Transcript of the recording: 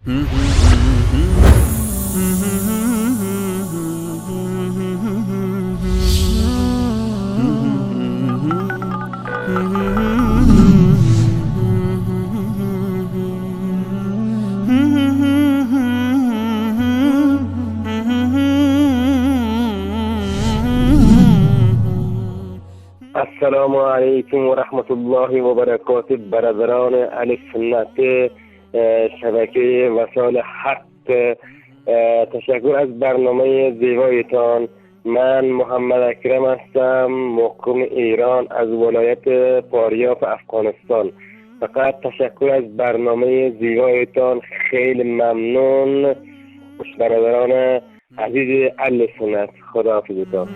السلام علیکم و رحمت الله و برکاته. برادران اهل سنت شبکه وصال حق، تشکر از برنامه زیبایتان. من محمد اکرم هستم، مقیم ایران از ولایت فاریاب افغانستان. فقط تشکر از برنامه زیبایتان، خیلی ممنون برادران عزیز اهل سنت. خداحافظتان.